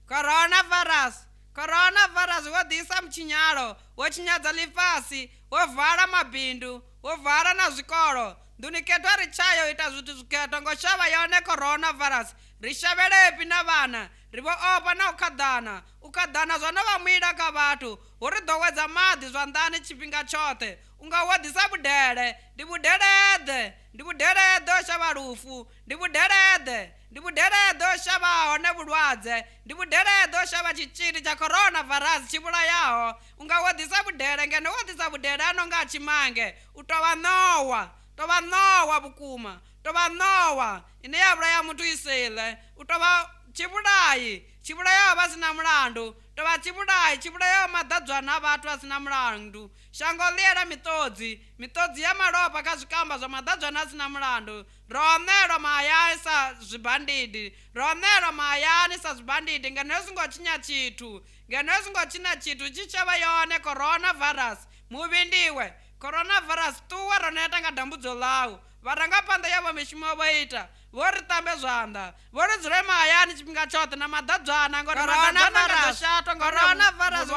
Coronavirus, coronavirus wo ḓisa mutshinyalo, wo tshinyadza ḽifhasi, wo vala mabindu, wo vala na zwikolo. Nḓuni khethwa ri tshayo ita zwithu zwikhethwa ngo shavha yone coronavirus. Ri shavhelephi na vhana, ri vho ofha na u khaḓana. U khaḓana zwo no vha muila kha vhathu, hu ri ḓowedza maḓi zwanḓani tshifhinga tshoṱhe. U nga wo ḓisa vhudele, ndi vhudele-ḓe, ndi vhudele-ḓe u shavha lufu, ndi vhudele-ḓe, ndi vhudele-ḓe u shavha hone vhulwadze, ndi vhudele-ḓe u shavha tshitzhili tsha coronavirus tshi vhulayaho. U nga wo ḓisa vhudele ngeno wo ḓisa vhudele a no nga a tshimange, u tou vha ṋowa, tou vha ṋowa vhukuma, tou vha ṋowa ine ya vhulaya muthu i si ḽe, u tou vha tshivhulayi tshi vhulayaho vha si na mulandu, tou vha tshivhulayi tshi vhulayaho maḓadzwana a vhathu a si na mulandu. Shango ḽi ela miṱodzi, miṱodzi ya malofha kha zwikamba zwa maḓadzwana a si na mulandu. Ro ṋeelwa mahayani sa zwibandidi, ro ṋeelwa mahayani sa zwibandidi ngeno ri songo tshinya tshithu, ngeno ri songo tshinya tshithu tshi tshavha yone coronavirus. Muvhi ndiwe, coronavirus ṱuwa ro neta nga dambudzo ḽau. Vharangaphanḓa yavho mishumo vho ita, vho ri ṱambe zwanḓa, vho ri dzule mahayani tshifhinga tshoṱhe na maḓadzwana ngori maḓadzwana a nga ḓo Coronavirus, shatwa nga coronavirus.